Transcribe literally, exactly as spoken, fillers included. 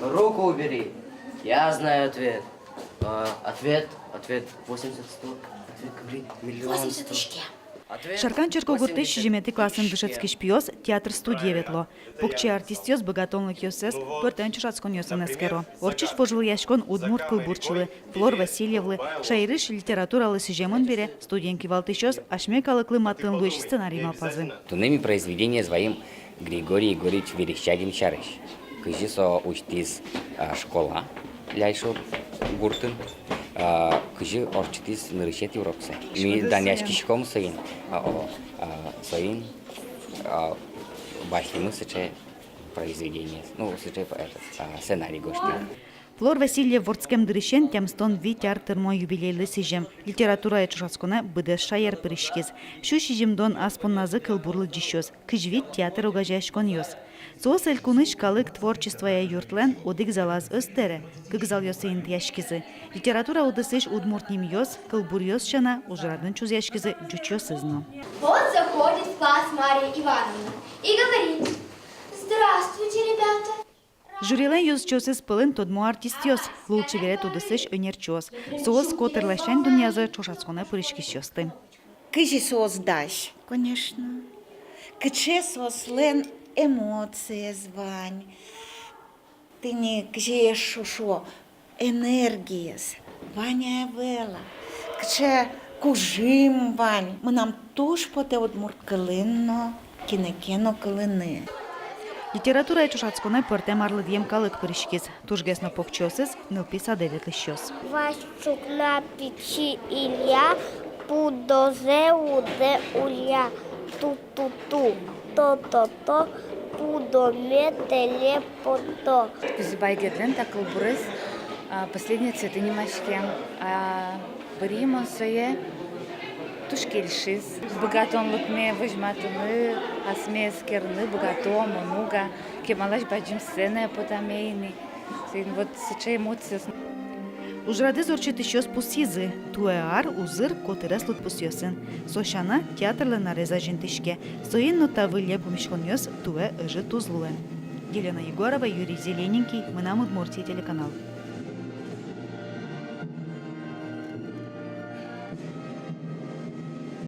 Руку убери. Я знаю ответ. А, ответ, ответ восемьдесят, сто, ответ говорит миллион, сто. Ответ Шаркан черкогуртысь восемьдесят. Сизьыметӥ классын дышетскись пиос театр студие ветло. Покчи артистъёс быгатонлыкъёссэс пӧртэм ӵошатсконъёсын эскеро. Ортчись вожвылъяськон удмурт кылбурчилы Флор Васильевлы, шаерысь литературалы сӥземын бере, студиен кивалтӥсьёс асьме калыклы матын луись сценарий малпазы. Туннэ ми произведениез ваим Григорий Егорович Верещагин сярысь. Кызьы со усьтӥз, а, школа Ляйшур гуртын, а, кызьы ортчытӥз нырысетӥ уроксэ. Ми данъяськиськом соин, а, о, а, соин, а, басьтӥмы сыӵе произведение, ну, сыӵе, этот, а, сценарий гожтӥм. Флор Васильев вордскем дырысен тямыстон вить ар тырмо юбилейлы сӥзем. Литературая ӵошатсконэ быдэс шаер пыриськиз. Сю сизьымдон ас понназы кылбур лыдӟисьёс, кызь вить театр огазеяськонъёс. Соос элькунысь калык творчествоя юртлэн одӥг залаз ӧз тэре, кык залъёсы интыяськизы. Литература удысысь удмурт нимъёс, кылбуръёс сяна ужрадын чузъяськизы ӟучъёсыз но. Вот заходит в класс Марья Ивановна и говорит: «Здравствуйте, ребята!» Жюрилэн ёзчиосыз пӧлын тодмо артистъёс, лулчеберет удысысь ӧнерчиос. Соос котыр ласянь дунъязы ӵошатсконэ пыриськисьёсты. Кызьы соос дась, конечно. Кыӵе соослэн эмоциез вань. Тӥни кызьы эшшо шуо, энергиез вань-а, ӧвӧл-а, кыӵе кужым вань. Мынам туж потэ удмурт кылын но, кинэ ке но кылыны. Литературая ӵошатсконэ пӧртэм арлыдъем калык пыриськиз. Тужгес но покчиосыз — нылпи садэ ветлӥсьёс. Вазь ӵукна пичи Илья пудозэ вуэ Улья. Ту-ту-ту, то-то-то, пудоме тэле пото. Кузебай Гердлэн та кылбурез, а, «Последние цветы» нимаське. А, бырйи мон сое, туж кельшиз. Быгатонлыкме возьматыны, асме эскерыны быгатом, мон уга, кемалась бадӟым сценае потаме ини. Соин вот сыӵе эмоциос. Ужрадэз ортчытӥсьёс пусйизы: туэ ар узыр котырес лыдпусъёсын. Со сяна, театрлэн арез азинтӥське. Соин но та выллем пумиськонъёс туэ ӧжыт уз луэ. Елена Егорова, Юрий Зелененький, «Мынам Удмуртие» телеканал.